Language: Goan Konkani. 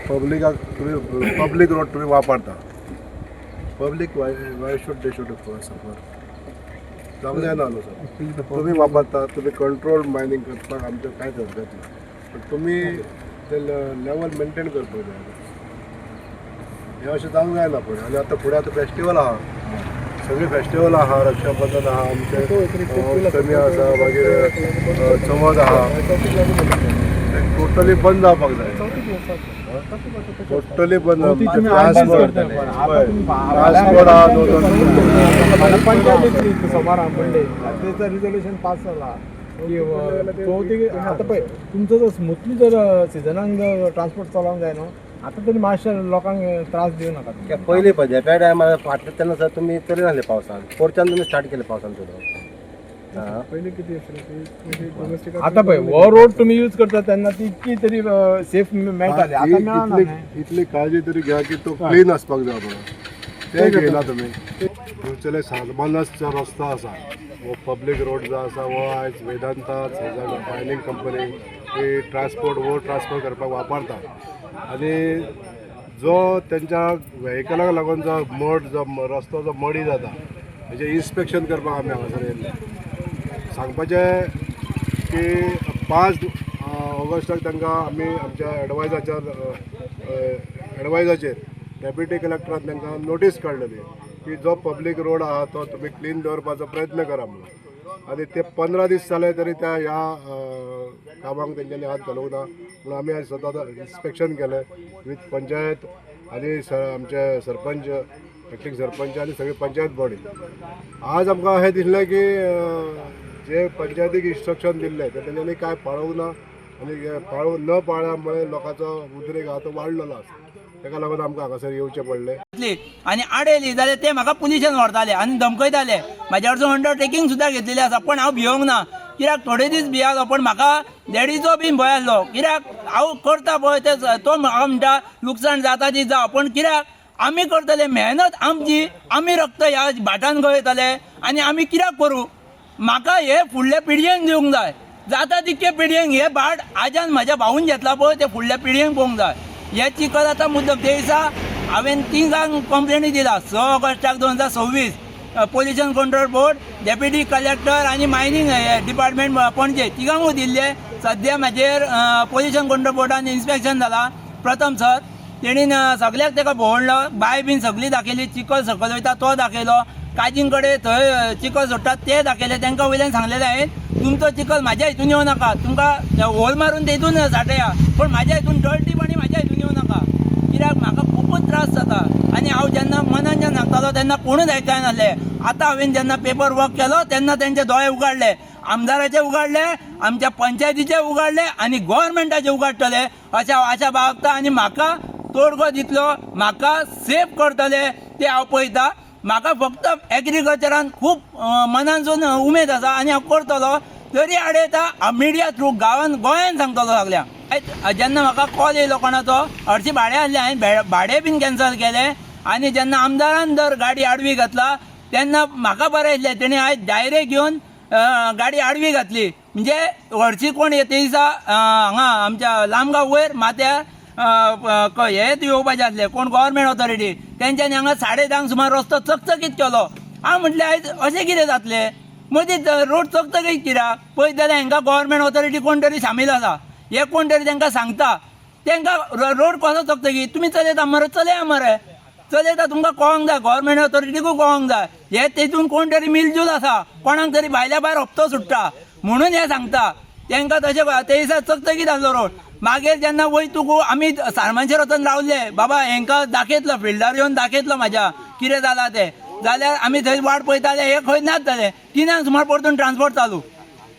पब्लिकाक तुमी पब्लीक रोड तुमी वापरता. Public why should they should suffer? जावंक जायना न्हू सर. तुमी वापरता, तुमी कंट्रोल मायनींग करपाक आमचें कांयच हरकत ना, पण तुमी ते लेवल मेंटेन करपाक जाय. हें अशें जावंक जायना फुडें. आनी आतां फुडें आतां फेस्टिवल आहा, सगळीं फेस्टिवल आहा, रक्षाबंधन आहा, आमचें अष्टमी आसा, मागीर चवथ आहा. टोटली बंद जावपाक जाय, टोटली बंद. ट्रान्सपोर्ट, ट्रान्सपोर्ट आहा तो. पंचायत येतली सोमारा, मंडे. तेचा रिझोल्युशन पास जाला की चवथीक. आतां पळय, तुमचो जर स्मुथली जर सिजनाक ट्रान्सपोर्ट चलोवंक जाय न्हू, आतां तरी मातशें लोकांक त्रास दिवं नाका तुमी. पयलीं पळय, धेंप्या टायमार फाटले तेन्ना सर तुमी तरी नासले पावसान, पोरच्यान तुमी स्टार्ट केले पावसान सुद्दां. पयलीं कितें आसलें ती आतां पळय, हो रोड तुमी यूज करता तेन्ना ती इतकी तरी सेफ मेळटाली, आतां मेळना इतली न्हय. इतली काळजी तरी घ्या की तो क्लीन आसपाक जाय म्हणून. ते घेयना तुमी. दिवचले सालमानसचो रस्तो आसा हो पब्लीक रोड जो आसा, हो आयज वेदांता मायनींग कंपनी ही ट्रान्सपोर्ट हो ट्रान्सपोर्ट करपाक वापरता आनी जो तेंच्या व्हेकलाक लागून जो मड, जो रस्तो जो मडी जाता, हेजें इन्स्पेक्शन करपाक आमी हांगासर येयल्ले. सांगपाचें की 5 ऑगस्टाक तांकां आमी आमच्या एडवायजाचेर डेप्युटी कलेक्टरान तांकां नोटीस काडलेली की जो पब्लीक रोड आहा तो तुमी क्लीन दवरपाचो प्रयत्न करा म्हणून. आनी ते 15 दीस जाले तरी त्या ह्या कामाक तेंच्यांनी हात घालूंक ना म्हणून आमी आयज स्वता इन्स्पेक्शन केलें विथ पंचायत आनी आमचे सरपंच, एक्टींग सरपंच आनी सगळी पंचायत बॉडी. आज आमकां अशें दिसलें की जे पंचायतीक इन्स्ट्रक्शन दिल्लें ते तेंच्यांनी कांय पाळूंक ना आनी हे पाळू न पाळ्ळ्या लोकांचो उद्रेक आहा तो वाडलेलो आसा. ताका लागून आमकां हांगासर येवचें पडलें. घातली आनी आडयली जाल्यार ते म्हाका पुलिशेन व्हरताले आनी धमकयताले. म्हाज्या कडसून अंडरटेकींग सुद्दां घेतलेली आसा, पण हांव भियोंक ना. कित्याक थोडे दीस भियालो, पण म्हाका डॅडीचो बीन भंय आसलो. कित्याक हांव करता पळय ते, तो म्हाका म्हणटा, लुकसाण जाता ती जावं, पण कित्याक आमी करतले मेहनत आमची, आमी रक्त ह्या भाटान गळयतले आनी आमी कित्याक करूं? म्हाका हे फुडल्या पिळगेक दिवंक जाय. जाता तितके पिळगेक हे भाट आज्यान म्हाज्या भाऊन घेतला पळय, ते फुडल्या पिळगेक पळोवंक जाय. हे चिखल आतां मुद्दम ते दिसा हांवें तिगांक कंप्लेनी दिला, 6 ऑगस्टाक 2026, pollution control board, deputy collector आनी मायनींग डिपार्टमेंट पणजे, तिगांकूय दिल्ले. सद्या म्हाजेर पोल्युशन कंट्रोल बोर्डान इन्स्पेक्शन जाला. प्रथम सर तेणीन सगल्याक ताका भोंवडलो, बांय बीन सगळी दाखयली, चिखल सकयल वयता तो दाखयलो, काजीं कडेन थंय चिखल सोडटात ते दाखयले. तांकां वयल्यान सांगलेलें हांवें, तुमचो चिखल म्हाज्या हितून येवं नाका, तुमकां होल मारून तेतून साठया, पण म्हाज्या हितून डर्टी पाणी म्हाज्या हितून येवं नाका. कित्याक म्हाका खुबूच त्रास जाता. आनी हांव जेन्ना मनान जेन्ना सांगतालो तेन्ना कोणूच आयकनासले. आतां हांवें जेन्ना पेपर वर्क केलो तेन्ना तेंचे दोळे उगाडले, आमदाराचे उगाडले, आमच्या पंचायतीचे उगाडले आनी गोवोरमेंटाचे उगाडटले अशें हांव आशा बाळगता. आनी म्हाका तोडगो दितलो, म्हाका सेफ करतले ते हांव पळयता. म्हाका फक्त एग्रीकल्चरान खूब मनानसून उमेद आसा आनी हांव करतलो. तरी आडयता, मिडिया थ्रू गांवान गोंयान सांगतलो सगल्यांक. आयज जेन्ना म्हाका कॉल येयलो कोणाचो, हरशीं भाडें आसलें, हांवें भाडें बीन कॅन्सल केलें. आनी जेन्ना आमदारान जर गाडी आडवी घातला तेन्ना म्हाका बरें दिसलें, तेणी आयज डायरेक्ट घेवन गाडी आडवी घातली. म्हणजे हरशीं कोण ते दिसा हांगा आमच्या लामगांव वयर माथ्यार हे येवपाचे आसले कोण गव्हर्मेंट ऑथॉरिटी, तेंच्यांनी हांगा 10:30 सुमार रस्तो चकचकीत केलो. हांव म्हटलें, आयज अशें कितें जातलें, मदींच रोड चकचकीत कित्याक? पळयत जाल्यार हांकां गव्हर्मेंट ऑथॉरिटी कोण तरी सामील आसा. हे कोण तरी तांकां सांगता तांकां, रोड कसो चकचकीत, तुमी चलयता मरे, चलया मरे, चलयता. तुमकां कळोंक जाय, गव्हर्मेंट ऑथॉरिटीकूय कळोंक जाय, हे तेतून कोण तरी मिलजूल आसा, कोणाक तरी भायल्या भायर हप्तो सुट्टा म्हणून हे सांगता तांकां तशें. ते दिसा चकचकीत आसलो रोड. मागीर जेन्ना वयतकू आमी सारमानशेर वचून रावले, बाबा हेंकां दाखयतलो, फिल्डार येवन दाखयतलो म्हाज्या कितें जालां तें. जाल्यार आमी थंय वाट पळयताले, हे खंय नाच जाले. 3 सुमार परतून ट्रान्सपोर्ट चालू.